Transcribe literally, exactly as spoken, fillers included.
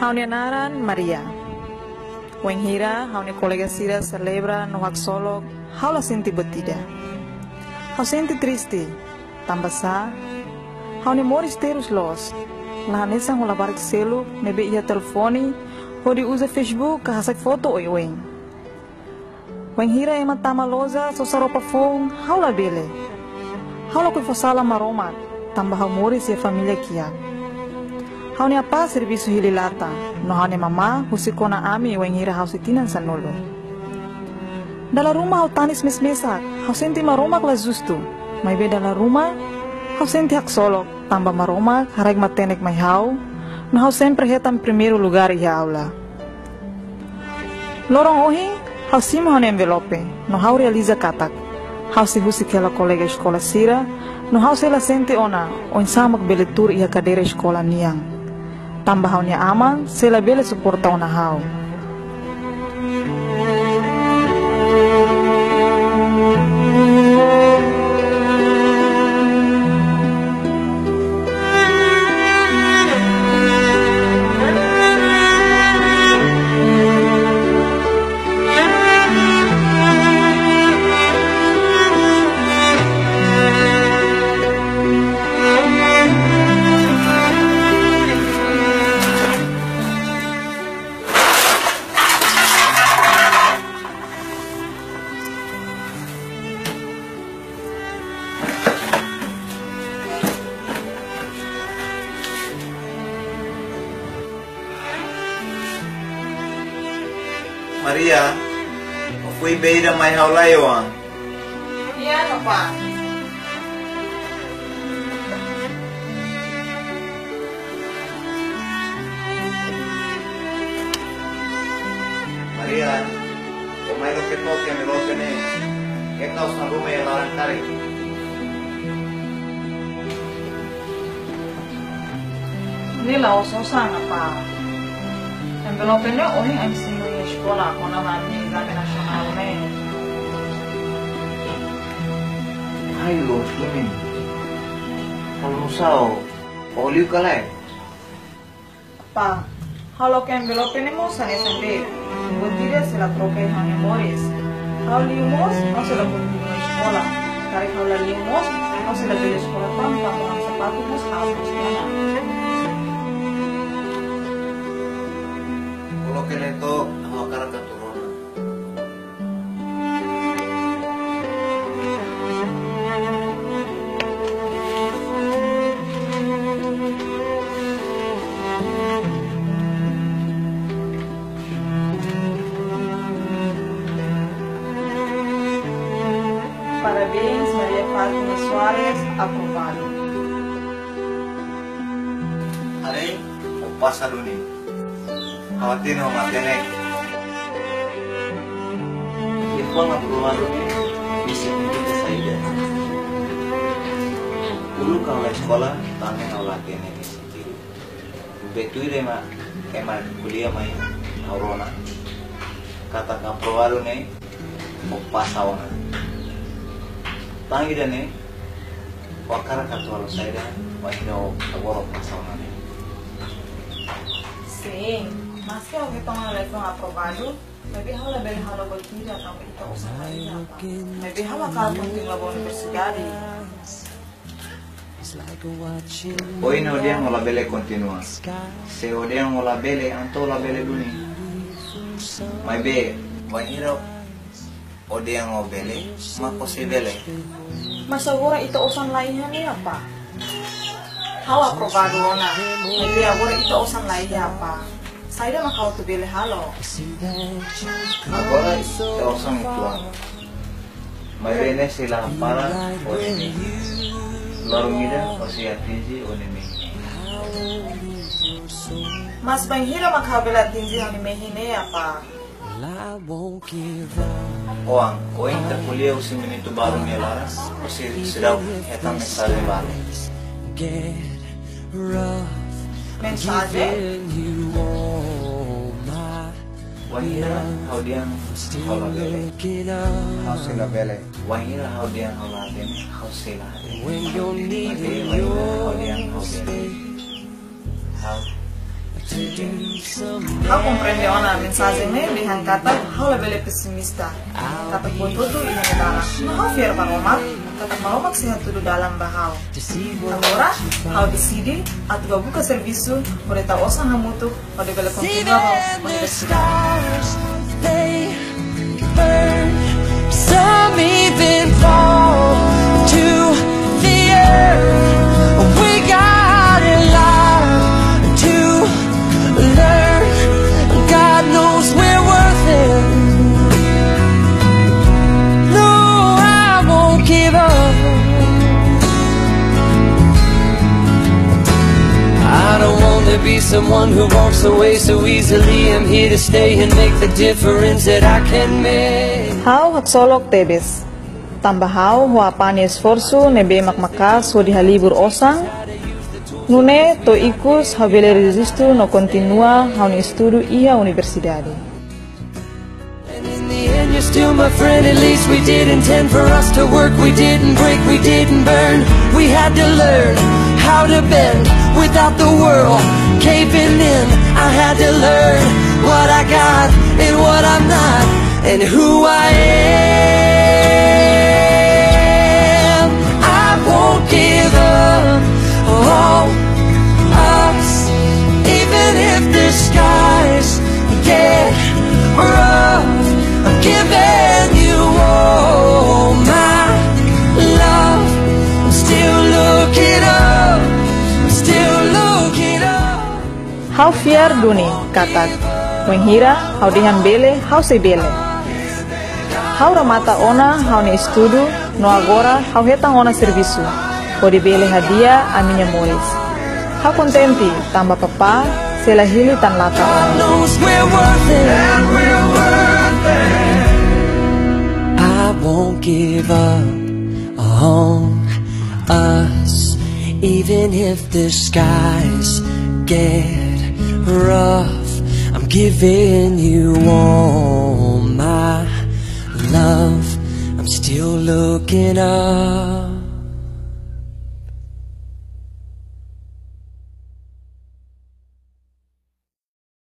Ha'u-nia naran Maria. Wainhira ha'u-nia kolega sira selebra no haksolok, ha'u la sente buat ida. Ha'u sente triste, tanba sá, ha'u-nia moris terus loos, la hanesan ho labarik seluk ne'ebé iha telefone, hodi uza Facebook ka hasai foto oioin. Wainhira ema tama loja sosa roupa foun, ha'u labele. Ha'u lakohi fó sala Maromak, tanba ha'u moris iha família kiak. Ha'u-nia apá servisu hili lata, no ha'u-nia mamá husik ona ami wainhira ha'u sei tinan sanulu. Dala ruma ha'u tanis mes-mesak, ha'u sente Maromak la justu. Maibé dala ruma ha'u sente haksolok, tanba Maromak haraik matenek mai ha'u, no ha'u sempre hetan primeiru lugar iha aula. Loron ohin, ha'u simu ha'u-nia envelope, no ha'u realiza katak ha'u sei husik hela kolega eskola sira, no ha'u sei la sente ona oinsá mak bele tuur iha kadeira eskola nian. Tanba ha'u-nia aman sei labele suporta ona ha'u. Maria, o fui beira mai ha'u lai oan. Iya, no pá. Maria, o mai loke toke mi loke ne'e. Ke kau san ruma ya laran kare. Ne'e la'ós osan, apá. Envelope ne'e ohin ami simu iha eskola kona-ba ami-nia ezame nasionál ne'e. Ai, loos duni. Halo nusá, o liu ka lae? Apá, ha'u loke envelope ne'e mós hanesan de'it. Buat ida sei la troka iha ha'u-nia moris. Ha'u liu mós, ha'u sei la kontinua eskola. Karik ha'u la liu mós, ha'u sei la bele eskola tan, tanba ha'u-nia sapatu mós ha'u mós tiha ona. Koloke ne'e to'ok, ha'u hakarak atu rona. Parabéns, Maria Fátima Soares, aprovadu. Haree, o pasa duni. Ha'u hatene ho matenek. Liafuan aprovadu ne'e signifika saida? Uluk ha'u la eskola, tanba ha'u la hatene nia sentidu. Maibé tuir ema, ema ko'alia mai ha'u rona katak aprovadu ne'e o pasa ona. Tan ida-ne'e, o hakarak atu halo saida, bainhira o agora o pasa ona ne'e? Sin, maski o hetan ona liafuan aprovadu, maibé ha'u labele halo buat ida tanba ita osan la iha, apá. Maibé ha'u hakarak kontinua ba universidade. Ohin o dehan o labele kontinua. Se o dehan o labele, entaun o labele duni. Maibé, bainhira o dehan o bele, mak o sei bele. Mas agora ita osan la iha ne'e, apá. Ha'u aprovadu ona. Maibé agora ita osan la iha, apá. Saida mak ha'u atu bele halo? Agora ita osan uitoan. Maibé ne'e sei la hapara o-nia mehi. Loron ida o sei atinje o-nia mehi. Mas bainhira mak ha'u bele atinje ha'u-nia mehi ne'e, apá? Oan, ohin ita ko'alia husi minutu balu nia laran, o sei seidauk hetan mensajen balu. Mensajen? Wainhira ha'u dehan ha'u labele, ha'u sei labele. Wainhira ha'u dehan ha'u la hatene, ha'u sei la hatene. Maibé wainhira ha'u dehan ha'u bele, ha'u sei bele. Ha'u komprende ona mensajen ne'e dehan katak ha'u labele pesimista. Katak buat hotu iha nia dalan. No ha'u fiar ba Maromak, katak Maromak sei hatudu dalan ba ha'u. Agora, ha'u deside atu bá buka servisu, hodi tau osan hamutuk, hodi bele kontinua ba universidade. Burn. Some even fall to the earth. We got a lot to learn. God knows we're worth it. No, I won't give up. I don't wanna be someone who walks away so easily. I'm here to stay and make the difference that I can make. Ha'u haksolok tebes. Tanba ha'u ho apá nia esforsu ne'ebé mak maka'as hodi halibur osan, nune'e to'o ikus ha'u bele rejistu no kontinua ha'u-nia estudu iha universidade. And in the end, you're still my friend. At least we did intend for us to work. We didn't break, we didn't burn. We had to learn how to bend without the world caving in. I had to learn what I got and what I'm not, and who I am. I won't give up on us, even if the skies get rough. I'm giving you all my love. I'm still looking up. I'm still looking up. Ha'u fiar duni katak wainhira ha'u dehan bele, ha'u sei bele. Ha'u remata ona ha'u-nia estudu, no agora ha'u hetan ona servisu hodi bele hadi'a ami-nia moris. Ha'u kontente tanba papá sei la hili tan lata ona. I won't give up on us, even if the skies get rough. I'm giving you all my love. I'm still looking up.